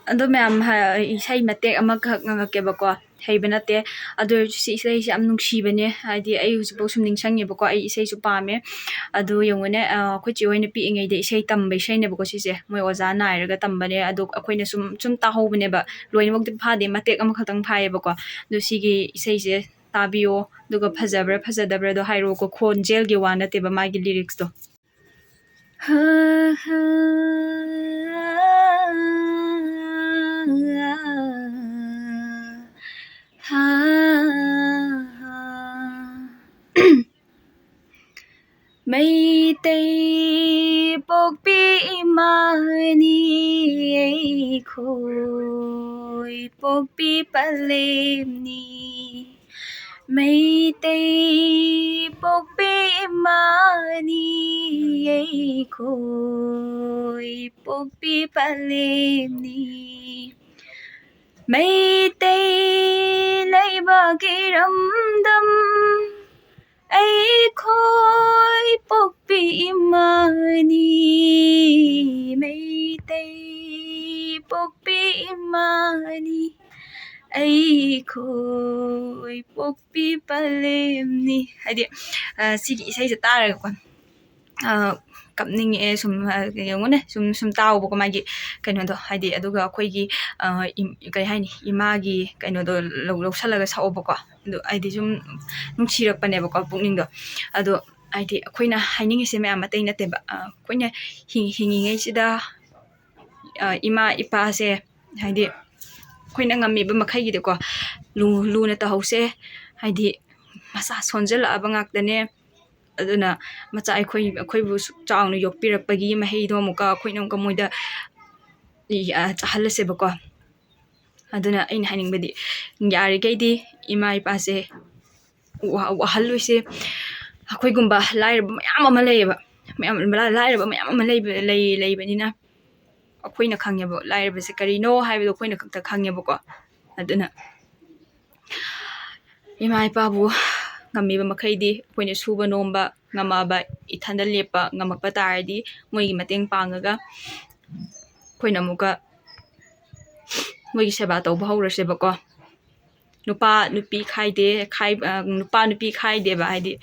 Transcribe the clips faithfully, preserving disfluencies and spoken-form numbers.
ꯑꯗꯣ ꯃꯌꯥꯝ, ꯍ-, ꯏꯁꯩ ꯃꯇꯦꯛ ꯑꯃꯈꯛ ꯉꯪꯉꯛꯀꯦꯕꯀꯣ꯫ ꯍꯩꯕ ꯅꯠꯇꯦ꯫ ꯑꯗꯨ ꯑꯣꯏꯔꯁꯨ ꯁꯤ ꯏꯁꯩꯁꯦ ꯌꯥꯝ ꯅꯨꯡꯁꯤꯕꯅꯦ꯫ ꯍꯥꯏꯗꯤ ꯑꯩ ꯍꯧꯖꯤꯛꯐꯥꯎ ꯁꯨꯝ ꯅꯤꯡꯁꯤꯡꯉꯦꯕꯀꯣ꯫ ꯑꯩ ꯏꯁꯩꯁꯨ ꯄꯥꯝꯃꯦ꯫ ꯑꯗꯨ ꯌꯦꯡꯉꯨꯅꯦ, ꯑ, ꯑꯩꯈꯣꯏ ꯆꯦ ꯍꯣꯏꯅ ꯄꯤꯛꯏꯉꯩꯗ ꯏꯁꯩ ꯇꯝꯕ ꯏꯁꯩꯅꯦꯕꯀꯣ ꯁꯤꯁꯦ꯫ ꯃꯣꯏ ꯑꯣꯖꯥ ꯅꯥꯏꯔꯒ ꯇꯝꯕꯅꯦ꯫ ꯑꯗꯣ ꯑꯩꯈꯣꯏꯅ ꯁꯨꯝ, ꯁꯨꯝ ꯇꯥꯍꯧꯕꯅꯦꯕ꯫ ꯂꯣꯏꯅꯃꯛꯇꯤ ꯐꯥꯗꯦ, ꯃꯇꯦꯛ ꯑꯃꯈꯛꯇꯪ ꯐꯥꯏꯌꯦꯕꯀꯣ꯫ ꯑꯗꯣ ꯁꯤꯒꯤ ꯏꯁꯩꯁꯦ ꯇꯥꯕꯤꯌꯣ꯫ ꯑꯗꯨꯒ ꯐꯖꯕ꯭ꯔꯥ ꯐꯖꯗꯕ꯭ꯔꯥꯗꯣ ꯍꯥꯏꯔꯛꯑꯣꯀꯣ꯫ ꯈꯣꯟꯖꯦꯜꯒꯤ ꯋꯥ ꯅꯠꯇꯦꯕ, ꯃꯥꯒꯤ lyricsꯇꯣ꯫ ꯃꯩꯇꯩ ꯄꯣꯛꯄꯤ ꯏꯃꯥꯅꯤ, ꯑꯩꯈꯣꯏ ꯄꯣꯛꯄꯤ ꯄꯂꯦꯝꯅꯤ꯫ ꯃꯩꯇꯩ ꯄꯣꯛꯄꯤ ꯏꯃꯥꯅꯤ, ꯑꯩꯈꯣꯏ ꯄꯣꯛꯄꯤ ꯄꯂꯦꯝꯅꯤ꯫ ꯃꯩꯇꯩ ꯂꯩꯕꯥꯛ ꯏꯔꯝꯗꯝ, ꯑꯩꯈꯣꯏ ꯄꯣꯛꯄꯤ ꯏꯃꯥꯅꯤ꯫ ꯃꯩꯇꯩ ꯄꯣꯛꯄꯤ ꯏꯃꯥꯅꯤ, ꯑꯩꯈꯣꯏ ꯄꯣꯛꯄꯤ ꯄꯂꯦꯝꯅꯤ꯫ ꯍꯥꯏꯗꯤ, ꯑ, ꯁꯤꯒꯤ ꯏꯁꯩꯁꯦ ꯇꯥꯔꯒꯀꯣ, ꯑ, ꯀꯞꯅꯤꯡꯉꯛꯑꯦ꯫ ꯁꯨꯝ, ꯑ, ꯌꯦꯡꯉꯨꯅꯦ, ꯁꯨꯝ, ꯁꯨꯝ ꯇꯥꯎꯕꯀꯣ ꯃꯥꯒꯤ ꯀꯩꯅꯣꯗꯣ꯫ ꯍꯥꯏꯗꯤ, ꯑꯗꯨꯒ ꯑꯩꯈꯣꯏꯒꯤ, ꯑ, ꯏꯝ-, ꯀꯩ ꯍꯥꯏꯅꯤ, ꯏꯃꯥꯒꯤ ꯀꯩꯅꯣꯗꯣ ꯂꯧ-, ꯂꯧꯁꯜꯂꯒ ꯁꯛꯑꯣꯕꯀꯣ꯫ ꯑꯗꯨ ꯍꯥꯏꯗꯤ ꯁꯨꯝ ꯅꯨꯡꯁꯤꯔꯛꯄꯅꯦꯕꯀꯣ ꯄꯨꯛꯅꯤꯡꯗꯣ꯫ ꯑꯗꯣ ꯍꯥꯏꯗꯤ ꯑꯩꯈꯣꯏꯅ ꯍꯥꯏꯅꯤꯡꯉꯤꯁꯦ ꯃꯌꯥꯝ ꯑꯇꯩ ꯅꯠꯇꯦꯕ꯫ ꯑ, ꯑꯩꯈꯣꯏꯅ ꯍꯤꯡ-, ꯍꯤꯡꯉꯤꯉꯩꯁꯤꯗ, ꯑ, ꯏꯃꯥ ꯏꯄꯥꯁꯦ ꯍꯥꯏꯗꯤ ꯑꯩꯈꯣꯏꯅ ꯉꯝꯃꯤꯕ ꯃꯈꯩꯒꯤꯗꯤꯀꯣ ꯂꯨ-, ꯂꯨꯅ ꯇꯧꯍꯧꯁꯦ꯫ ꯍꯥꯏꯗꯤ ꯃꯁꯥ ꯁꯣꯟꯖꯜꯂꯛꯑꯕ ꯉꯥꯛꯇꯅꯦ꯫ ꯑꯗꯨꯅ ꯃꯆꯥ ꯑꯩꯈꯣꯏ, ꯑꯩꯈꯣꯏꯕꯨ ꯁꯨꯛ ꯆꯥꯎꯅ ꯌꯣꯛꯄꯤꯔꯛꯄꯒꯤ ꯃꯍꯩꯗꯣ ꯑꯃꯨꯛꯀ ꯑꯩꯈꯣꯏꯅ ꯑꯃꯨꯛꯀ ꯃꯣꯏꯗ ꯏ-, ꯑ, ꯆꯥꯍꯜꯂꯁꯦꯕꯀꯣ꯫ ꯑꯗꯨꯅ ꯑꯩꯅ ꯍꯥꯏꯅꯤꯡꯕꯗꯤ, ꯌꯥꯔꯤꯈꯩꯗꯤ ꯏꯃꯥ ꯏꯄꯥꯁꯦ ꯋꯥ-, ꯋꯥꯍꯜꯂꯣꯏꯁꯦ꯫ ꯑꯩꯈꯣꯏꯒꯨꯝꯕ ꯂꯥꯏꯔꯕ ꯃꯌꯥꯝ ꯑꯃ ꯂꯩꯌꯦꯕ, ꯃꯌꯥꯝ, ꯂꯥꯏꯔꯕ ꯃꯌꯥꯝ ꯑꯃ ꯂꯩꯕ, ꯂꯩ-, ꯂꯩꯕꯅꯤꯅ ꯑꯩꯈꯣꯏꯅ ꯈꯪꯉꯦꯕ, ꯂꯥꯏꯔꯕꯁꯦ ꯀꯔꯤꯅꯣ ꯍꯥꯏꯕꯗꯣ ꯑꯩꯈꯣꯏꯅ ꯈꯛꯇ ꯈꯪꯉꯦꯕꯀꯣ꯫ ꯑꯗꯨꯅ ꯏꯃꯥ ꯏꯄꯥꯕꯨ ꯉꯝꯃꯤꯕ ꯃꯈꯩꯗꯤ ꯑꯩꯈꯣꯏꯅ ꯁꯨꯕ ꯅꯣꯝꯕ ꯉꯝꯃꯛꯑꯕ, ꯏꯊꯟꯗ ꯂꯦꯞꯄ ꯉꯝꯃꯛꯄ ꯇꯥꯔꯗꯤ ꯃꯣꯏꯒꯤ ꯃꯇꯦꯡ ꯄꯥꯡꯉꯒ ꯑꯩꯈꯣꯏꯅ ꯑꯃꯨꯛꯀ ꯃꯣꯏꯒꯤ ꯁꯦꯕꯥ ꯇꯧꯕ ꯍꯧꯔꯁꯦꯕꯀꯣ꯫ ꯅꯨꯄꯥ ꯅꯨꯄꯤ ꯈꯥꯏꯗꯦ, ꯈꯥꯏ-, ꯑ, ꯅꯨꯄꯥ ꯅꯨꯄꯤ ꯈꯥꯏꯗꯦꯕ, ꯍꯥꯏꯗꯤ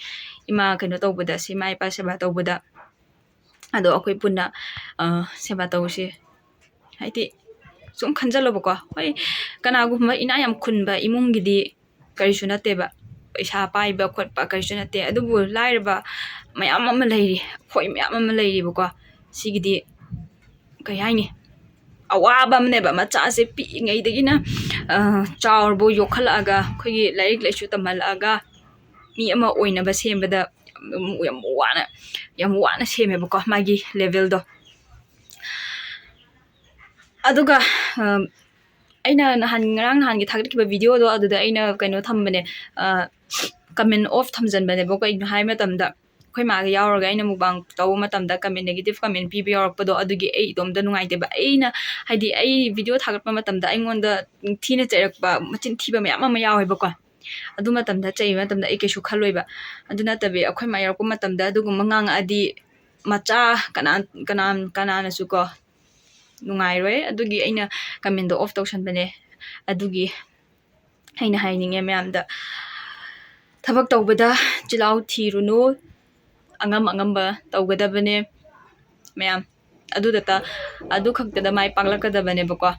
ꯏꯃꯥ ꯀꯩꯅꯣ ꯇꯧꯕꯗ, ꯁꯤ ꯏꯃꯥ ꯏꯄꯥ ꯁꯦꯕꯥ ꯇꯧꯕꯗ꯫ ꯑꯗꯣ ꯑꯩꯈꯣꯏ ꯄꯨꯟꯅ, ꯑ, ꯁꯦꯕꯥ ꯇꯧꯁꯦ꯫ ꯍꯥꯏꯗꯤ ꯁꯨꯝ ꯈꯟꯖꯜꯂꯣꯕꯀꯣ, ꯍꯣꯏ, ꯀꯅꯥꯒꯨꯝꯕ ꯏꯅꯥ ꯌꯥꯝ ꯈꯨꯟꯕ ꯏꯃꯨꯡꯒꯤꯗꯤ ꯀꯔꯤꯁꯨ ꯅꯠꯇꯦꯕ, ꯄꯩꯁꯥ ꯄꯥꯏꯕ ꯈꯣꯠꯄ ꯀꯔꯤꯁꯨ ꯅꯠꯇꯦ꯫ ꯑꯗꯨꯕꯨ ꯂꯥꯏꯔꯕ ꯃꯌꯥꯝ ꯑꯃ ꯂꯩꯔꯤ, ꯑꯩꯈꯣꯏ ꯃꯌꯥꯝ ꯑꯃ ꯂꯩꯔꯤꯕꯀꯣ꯫ ꯁꯤꯒꯤꯗꯤ ꯀꯩ ꯍꯥꯏꯅꯤ, ꯑꯋꯥꯕ ꯑꯃꯅꯦꯕ꯫ ꯃꯆꯥꯁꯦ ꯄꯤꯛꯏꯉꯩꯗꯒꯤꯅ, ꯑ, ꯆꯥꯎꯔꯕꯧ ꯌꯣꯛꯈꯠꯂꯛꯑꯒ, ꯑꯩꯈꯣꯏꯒꯤ ꯂꯥꯏꯔꯤꯛ ꯂꯥꯏꯁꯨ ꯇꯝꯍꯜꯂꯛꯑꯒ, ꯃꯤ ꯑꯃ ꯑꯣꯏꯅꯕ ꯁꯦꯝꯕꯗ ꯌꯥꯝ, ꯌꯥꯝ ꯋꯥꯅ, ꯌꯥꯝ ꯋꯥꯅ ꯁꯦꯝꯃꯦꯕꯀꯣ, ꯃꯥꯒꯤ levelꯗꯣ꯫ ꯑꯗꯨꯒ, ꯑ, ꯑꯩꯅ ꯅꯍꯥꯟ, ꯉꯔꯥꯡ ꯅꯍꯥꯟꯒꯤ ꯊꯥꯒꯠꯈꯤꯕ videoꯗꯣ, ꯑꯗꯨꯗ ꯑꯩꯅ ꯀꯩꯅꯣ ꯊꯝꯕꯅꯦ, ꯑ, comment off ꯊꯝꯖꯟꯕꯅꯦꯕ꯫ ꯀꯩꯒꯤꯅꯣ ꯍꯥꯏ ꯃꯇꯝꯗ, ꯑꯩꯈꯣꯏ ꯃꯥꯒ ꯌꯥꯎꯔꯒ ꯑꯩꯅ mukbang ꯇꯧꯕ ꯃꯇꯝꯗ comment, negative comment ꯄꯤꯕ ꯌꯥꯎꯔꯛꯄꯗꯣ, ꯑꯗꯨꯒꯤ ꯑꯩ ꯏꯇꯣꯝꯇ ꯅꯨꯡꯉꯥꯏꯇꯦꯕ꯫ ꯑꯩꯅ, ꯍꯥꯏꯗꯤ, ꯑꯩ video ꯊꯥꯒꯠꯄ ꯃꯇꯝꯗ ꯑꯩꯉꯣꯟꯗ ꯊꯤꯅ ꯆꯩꯔꯛꯄ, ꯃꯆꯤꯟ ꯊꯤꯕ ꯃꯌꯥꯝ ꯑꯃ ꯌꯥꯎꯋꯦꯕꯀꯣ꯫ ꯑꯗꯨ ꯃꯇꯝꯗ, ꯆꯩꯕ ꯃꯇꯝꯗ ꯑꯩ ꯀꯩꯁꯨ ꯈꯜꯂꯣꯏꯕ꯫ ꯑꯗꯨ ꯅꯠꯇꯕꯤ, ꯑꯩꯈꯣꯏ ꯃꯥ ꯌꯥꯎꯔꯛꯄ ꯃꯇꯝꯗ ꯑꯗꯨꯒꯨꯝꯕ ꯉꯥꯡꯉꯛꯑꯗꯤ, ꯃꯆꯥ ꯀꯅꯥ, ꯀꯅꯥ, ꯀꯅꯥꯅꯁꯨ ꯀꯣ ꯅꯨꯡꯉꯥꯏꯔꯣꯏ꯫ ꯑꯗꯨꯒꯤ ꯑꯩꯅ commentꯗꯣ off ꯇꯧꯁꯟꯕꯅꯦ꯫ ꯑꯗꯨꯒꯤ ꯑꯩꯅ ꯍꯥꯏꯅꯤꯡꯉꯦ ꯃꯌꯥꯝꯗ, ꯊꯕꯛ ꯇꯧꯕꯗ ꯆꯤꯜꯍꯥꯎ ꯊꯤꯔꯨꯅꯨ, ꯑꯉꯝ ꯑꯉꯝꯕ ꯇꯧꯒꯗꯕꯅꯦ ꯃꯌꯥꯝ꯫ ꯑꯗꯨꯗꯇ, ꯑꯗꯨ ꯈꯛꯇꯗ ꯃꯥꯏ ꯄꯥꯛꯂꯛꯀꯗꯕꯅꯦꯕꯀꯣ꯫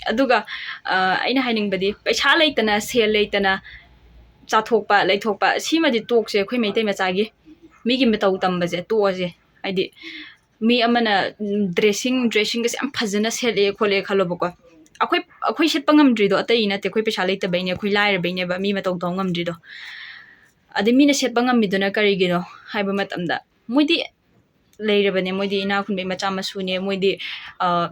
ꯑꯗꯨꯒ, ꯑ, ꯑꯩꯅ ꯍꯥꯏꯅꯤꯡꯕꯗꯤ, ꯄꯩꯁꯥ ꯂꯩꯇꯅ, ꯁꯦꯜ ꯂꯩꯇꯅ ꯆꯥꯊꯣꯛꯄ, ꯂꯩꯊꯣꯛꯄ, ꯁꯤꯃꯗꯤ ꯇꯣꯛꯁꯦ꯫ ꯑꯩꯈꯣꯏ ꯃꯩꯇꯩ ꯃꯆꯥꯒꯤ ꯃꯤꯒꯤ ꯃꯇꯧ ꯇꯝꯕꯁꯦ ꯇꯣꯛꯑꯁꯦ꯫ ꯍꯥꯏꯗꯤ, ꯃꯤ ꯑꯃꯅ, ꯎꯝ, dressing, dressingꯒꯁꯦ ꯌꯥꯝ ꯐꯖꯅ ꯁꯦꯠꯂꯦ ꯈꯣꯠꯂꯦ ꯈꯜꯂꯣꯕꯀꯣ꯫ ꯑꯩꯈꯣꯏ, ꯑꯩꯈꯣꯏ ꯁꯦꯠꯄ ꯉꯝꯗ꯭ꯔꯤꯗꯣ ꯑꯇꯩ ꯅꯠꯇꯦ, ꯑꯩꯈꯣꯏ ꯄꯩꯁꯥ ꯂꯩꯇꯕꯩꯅꯦ, ꯑꯩꯈꯣꯏ ꯂꯥꯏꯔꯕꯩꯅꯦꯕ ꯃꯤ ꯃꯇꯧ ꯇꯧ ꯉꯝꯗ꯭ꯔꯤꯗꯣ꯫ ꯑꯗꯩ ꯃꯤꯅ ꯁꯦꯠꯄ ꯉꯝꯃꯤꯗꯨꯅ ꯀꯔꯤꯒꯤꯅꯣ ꯍꯥꯏꯕ ꯃꯇꯝꯗ, ꯃꯣꯏꯗꯤ ꯂꯩꯔꯕꯅꯦ, ꯃꯣꯏꯗꯤ ꯏꯅꯥꯛ ꯈꯨꯟꯕꯩ ꯃꯆꯥ ꯃꯁꯨꯅꯦ, ꯃꯣꯏꯗꯤ, ꯑ,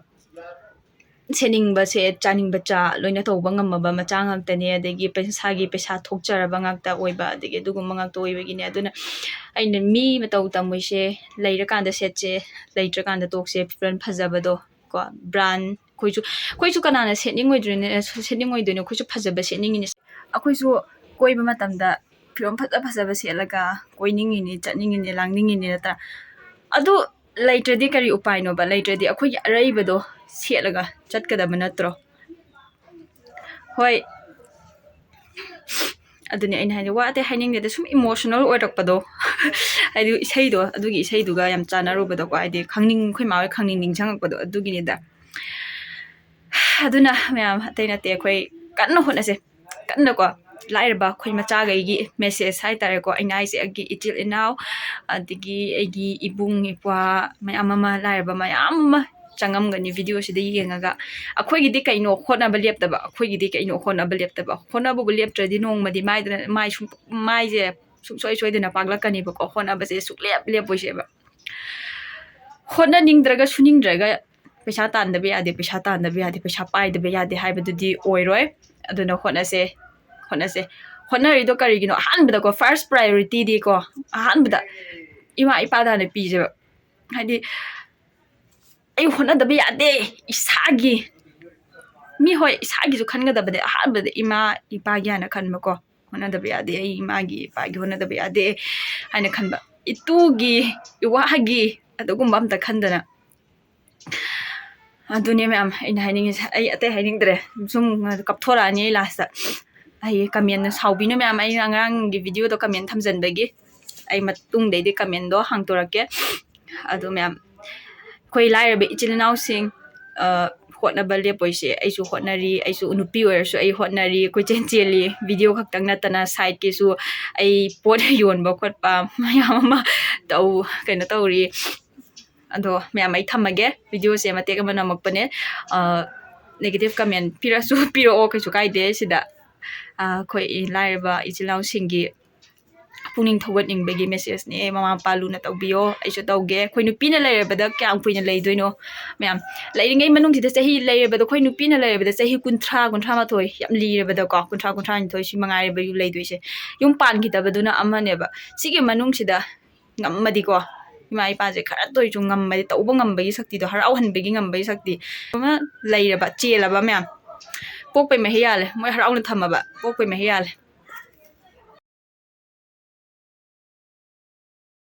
ꯁꯦꯠꯅꯤꯡꯕꯁꯦ, ꯆꯥꯅꯤꯡꯕ ꯆꯥ ꯂꯣꯏꯅ ꯇꯧꯕ ꯉꯝꯃꯕ ꯃꯆꯥ ꯉꯥꯛꯇꯅꯦ, ꯑꯗꯒꯤ ꯄꯩꯁꯥꯒꯤ ꯄꯩꯁꯥ ꯊꯣꯛꯆꯔꯕ ꯉꯥꯛꯇ ꯑꯣꯏꯕ, ꯑꯗꯒꯤ ꯑꯗꯨꯒꯨꯝꯕ ꯉꯥꯛꯇ ꯑꯣꯏꯕꯒꯤꯅꯦ꯫ ꯑꯗꯨꯅ ꯑꯩꯅ ꯃꯤ ꯃꯇꯧ ꯇꯝꯃꯣꯏꯁꯦ, ꯂꯩꯔꯀꯥꯟꯗ ꯁꯦꯠꯁꯦ, ꯂꯩꯇ꯭ꯔꯀꯥꯟꯗ ꯇꯣꯛꯁꯦ꯫ ꯐꯤꯔꯣꯜ ꯐꯖꯕꯗꯣ ꯀꯣ, brand, ꯑꯩꯈꯣꯏꯁꯨ, ꯑꯩꯈꯣꯏꯁꯨ ꯀꯅꯥꯅ ꯁꯦꯠꯅꯤꯡꯉꯣꯏꯗ꯭ꯔꯤꯅꯦ, ꯁꯦꯠꯅꯤꯡꯉꯣꯏꯗꯣꯏꯅꯣ? ꯑꯩꯈꯣꯏꯁꯨ ꯐꯖꯕ ꯁꯦꯠꯅꯤꯡꯉꯤꯅꯦ꯫ ꯑꯩꯈꯣꯏꯁꯨ ꯀꯣꯏꯕ ꯃꯇꯝꯗ ꯐꯤꯔꯣꯜ ꯐꯖ ꯐꯖꯕ ꯁꯦꯠꯂꯒ ꯀꯣꯏꯅꯤꯡꯉꯤꯅꯦ, ꯆꯠꯅꯤꯡꯉꯤꯅꯦ, ꯂꯥꯡꯅꯤꯡꯉꯤꯅꯦ, ꯅꯠꯇ꯭ꯔꯥ? ꯑꯗꯨ ꯂꯩꯇ꯭ꯔꯗꯤ ꯀꯔꯤ ꯎꯄꯥꯏꯅꯣꯕ? ꯂꯩꯇ꯭ꯔꯗꯤ ꯑꯩꯈꯣꯏꯒꯤ ꯑꯔꯩꯕꯗꯣ ꯁꯦꯠꯂꯒ ꯆꯠꯀꯗꯕ ꯅꯠꯇ꯭ꯔꯣ? ꯍꯣꯏ, ꯑꯗꯨꯅꯦ ꯑꯩꯅ ꯍꯥꯏꯗꯤ, ꯋꯥ ꯑꯇꯩ ꯍꯥꯏꯅꯤꯡꯗꯦꯗ, ꯁꯨꯝ emotional ꯑꯣꯏꯔꯛꯄꯗꯣ꯫ ꯍꯥꯏꯗꯤ ꯏꯁꯩꯗꯣ, ꯑꯗꯨꯒꯤ ꯏꯁꯩꯗꯨꯒ ꯌꯥꯝ ꯆꯥꯟꯅꯔꯨꯕꯗꯣꯀꯣ꯫ ꯍꯥꯏꯗꯤ ꯈꯪꯅꯤꯡ-, ꯑꯩꯈꯣꯏ ꯃꯥ ꯍꯣꯏ ꯈꯪꯅꯤꯡ ꯅꯤꯡꯁꯤꯡꯉꯛꯄꯗꯣ, ꯑꯗꯨꯒꯤꯅꯤꯗ꯫ ꯑꯗꯨꯅ ꯃꯌꯥꯝ, ꯑꯇꯩ ꯅꯠꯇꯦ, ꯑꯩꯈꯣꯏ ꯀꯟꯅ ꯍꯣꯠꯅꯁꯦ, ꯀꯟꯅꯀꯣ꯫ ꯂꯥꯏꯔꯕ ꯑꯩꯈꯣꯏ ꯃꯆꯥꯈꯩꯒꯤ message ꯍꯥꯏꯇꯥꯔꯦꯀꯣ, ꯑꯩꯅ ꯍꯥꯏꯁꯦ, ꯑꯩꯒꯤ ꯏꯆꯤꯜ ꯏꯅꯥꯎ, ꯑꯗꯒꯤ ꯑꯩꯒꯤ ꯏꯕꯨꯡ ꯏꯄ꯭ꯋꯥ ꯃꯌꯥꯝ ꯑꯃ, ꯂꯥꯏꯔꯕ ꯃꯌꯥꯝ ꯑꯃ ꯆꯪꯉꯝꯒꯅꯤ video ꯁꯤꯗ ꯌꯦꯡꯉꯒ꯫ ꯑꯩꯈꯣꯏꯒꯤꯗꯤ ꯀꯩꯅꯣ ꯍꯣꯠꯅꯕ ꯂꯦꯞꯇꯕ, ꯑꯩꯈꯣꯏꯒꯤꯗꯤ ꯀꯩꯅꯣ ꯍꯣꯠꯅꯕ ꯂꯦꯞꯇꯕ꯫ ꯍꯣꯠꯅꯕꯕꯨ ꯂꯦꯞꯇ꯭ꯔꯗꯤ ꯅꯣꯡꯃꯗꯤ ꯃꯥꯏꯗꯅ-, ꯃꯥꯏ ꯁꯨꯡ-, ꯃꯥꯏꯁꯦ ꯁꯨꯡꯁꯣꯏ ꯁꯣꯏꯗꯅ ꯄꯥꯛꯂꯛꯀꯅꯦꯕꯀꯣ꯫ ꯍꯣꯠꯅꯕꯁꯦ ꯁꯨꯡꯂꯦꯞ ꯂꯦꯞꯄꯣꯏꯁꯦꯕ꯫ ꯍꯣꯠꯅꯅꯤꯡꯗ꯭ꯔꯒ ꯁꯨꯅꯤꯡꯗ꯭ꯔꯒ ꯄꯩꯁꯥ ꯇꯥꯟꯗꯕ ꯌꯥꯗꯦ, ꯄꯩꯁꯥ ꯇꯥꯟꯗꯕ ꯌꯥꯗꯦ, ꯄꯩꯁꯥ ꯄꯥꯏꯗꯕ ꯌꯥꯗꯦ ꯍꯥꯏꯕꯗꯨꯗꯤ ꯑꯣꯏꯔꯣꯏ꯫ ꯑꯗꯨꯅ ꯍꯣꯠꯅꯁꯦ, ꯍꯣꯠꯅꯁꯦ꯫ ꯍꯣꯠꯅꯔꯤꯗꯣ ꯀꯔꯤꯒꯤꯅꯣ? ꯑꯍꯥꯟꯕꯗꯀꯣ, first priority ꯗꯤꯀꯣ, ꯑꯍꯥꯟꯕꯗ ꯏꯃꯥ ꯏꯄꯥꯗ ꯍꯥꯟꯅ ꯄꯤꯖꯦꯕ꯫ ꯍꯥꯏꯗꯤ, ꯑꯩ ꯍꯣꯠꯅꯗꯕ ꯌꯥꯗꯦ, ꯏꯁꯥꯒꯤ, ꯃꯤ, ꯍꯣꯏ, ꯏꯁꯥꯒꯤꯁꯨ ꯈꯟꯒꯗꯕꯅꯦ꯫ ꯑꯍꯥꯟꯕꯗ ꯏꯃꯥ ꯏꯄꯥꯒꯤ ꯍꯥꯟꯅ ꯈꯟꯕꯀꯣ, ꯍꯣꯠꯅꯗꯕ ꯌꯥꯗꯦ, ꯑꯩ ꯏꯃꯥꯒꯤ ꯏꯄꯥꯒꯤ ꯍꯣꯠꯅꯗꯕ ꯌꯥꯗꯦ ꯍꯥꯏꯅ ꯈꯟꯕ, ꯏꯇꯨꯒꯤ ꯏꯋꯥꯒꯤ ꯑꯗꯨꯒꯨꯝꯕ ꯑꯝꯇ ꯈꯟꯗꯅ꯫ ꯑꯗꯨꯅꯦ ꯃꯌꯥꯝ ꯑꯩꯅ ꯍꯥꯏꯅꯤꯡꯉꯤꯁꯦ꯫ ꯑꯩ ꯑꯇꯩ ꯍꯥꯏꯅꯤꯡꯗ꯭ꯔꯦ, ꯁꯨꯝ ꯀꯞꯊꯣꯔꯛꯑꯅꯤ ꯑꯩ last ꯇ꯫ ꯑꯩ comment ꯁꯥꯎꯕꯤꯅꯨ ꯃꯌꯥꯝ, ꯑꯩꯅ ꯉꯔꯥꯡꯒꯤ video ꯗꯣ comment ꯊꯝꯖꯟꯕꯒꯤ꯫ ꯑꯩ ꯃꯇꯨꯡꯗꯩꯗꯤ comment ꯗꯣ ꯍꯥꯡꯇꯣꯔꯛꯀꯦ꯫ ꯑꯗꯣ ꯃꯌꯥꯝ, ꯑꯩꯈꯣꯏ ꯂꯥꯏꯔꯕ ꯏꯆꯤꯜ ꯏꯅꯥꯎꯁꯤꯡ, ꯑ, ꯍꯣꯠꯅꯕ ꯂꯦꯞꯄꯣꯏꯁꯦ꯫ ꯑꯩꯁꯨ ꯍꯣꯠꯅꯔꯤ, ꯑꯩꯁꯨ ꯅꯨꯄꯤ ꯑꯣꯏꯔꯁꯨ ꯑꯩ ꯍꯣꯠꯅꯔꯤ, ꯀꯣꯏꯆꯦꯟ ꯆꯦꯜꯂꯤ꯫ Video ꯈꯛꯇꯪ ꯅꯠꯇꯅ side ꯀꯤꯁꯨ ꯑꯩ ꯄꯣꯠ ꯌꯣꯟꯕ ꯈꯣꯠꯄ ꯃꯌꯥꯝ ꯑꯃ ꯇꯧ-, ꯀꯩꯅꯣ ꯇꯧꯔꯤ꯫ ꯑꯗꯣ ꯃꯌꯥꯝ, ꯑꯩ ꯊꯝꯃꯒꯦ꯫ Video ꯁꯦ ꯃꯇꯦꯛ ꯑꯃ ꯅꯝꯃꯛꯄꯅꯦ꯫ ꯑ, negative comment ꯄꯤꯔꯛꯑꯁꯨ ꯄꯤꯔꯛꯑꯣ, ꯀꯩꯁꯨ ꯀꯥꯏꯗꯦ꯫ ꯁꯤꯗ, ꯑ, ꯑꯩꯈꯣꯏ ꯂꯥꯏꯔꯕ ꯏꯆꯤꯜ ꯏꯅꯥꯎꯁꯤꯡꯒꯤ ꯄꯨꯛꯅꯤꯡ ꯊꯧꯒꯠꯅꯤꯡꯕꯒꯤ message ꯅꯦ꯫ ꯃꯃꯥ ꯃꯄꯥ ꯂꯨꯅ ꯇꯧꯕꯤꯌꯣ, ꯑꯩꯁꯨ ꯇꯧꯒꯦ꯫ ꯑꯩꯈꯣꯏ ꯅꯨꯄꯤꯅ ꯂꯩꯔꯕꯗ ꯀꯌꯥꯝ ꯀꯨꯏꯅ ꯂꯩꯗꯣꯏꯅꯣ? ꯃꯌꯥꯝ, ꯂꯩꯔꯤꯉꯩ ꯃꯅꯨꯡꯁꯤꯗ ꯆꯍꯤ ꯂꯩꯔꯕꯗ, ꯑꯩꯈꯣꯏ ꯅꯨꯄꯤꯅ ꯂꯩꯔꯕꯗ ꯆꯍꯤ ꯀꯨꯟꯊ꯭ꯔꯥ, ꯀꯨꯟꯊ꯭ꯔꯥ ꯃꯥꯊꯣꯏ, ꯌꯥꯝ ꯂꯤꯔꯕꯗꯀꯣ, ꯀꯨꯟꯊ꯭ꯔꯥ, ꯀꯨꯟꯊ꯭ꯔꯥ ꯅꯤꯊꯣꯏ, ꯁꯤ ꯃꯉꯥꯏꯔꯦꯕ ꯌꯨꯝ ꯂꯩꯗꯣꯏꯁꯦ꯫ ꯌꯨꯝ ꯄꯥꯟꯈꯤꯗꯕꯗꯨꯅ ꯑꯃꯅꯦꯕ꯫ ꯁꯤꯒꯤ ꯃꯅꯨꯡꯁꯤꯗ ꯉꯝꯃꯗꯤꯀꯣ, ꯏꯃꯥ ꯏꯄꯥꯁꯦ ꯈꯔꯇ ꯑꯣꯏꯔꯁꯨ ꯉꯝꯃꯗꯤ, ꯇꯧꯕ ꯉꯝꯕꯒꯤ ꯁꯛꯇꯤꯗꯣ, ꯍꯔꯥꯎꯍꯟꯕꯒꯤ ꯉꯝꯕꯒꯤ ꯁꯛꯇꯤ ꯑꯃ ꯂꯩꯔꯕ, ꯆꯦꯜꯂꯕ ꯃꯌꯥꯝ, ꯄꯣꯛꯄꯩ ꯃꯍꯩ ꯌꯥꯜꯂꯦ꯫ ꯃꯣꯏ ꯍꯔꯥꯎꯅ ꯊꯝꯃꯕ, ꯄꯣꯛꯄꯩ ꯃꯍꯩ ꯌꯥꯜꯂꯦ꯫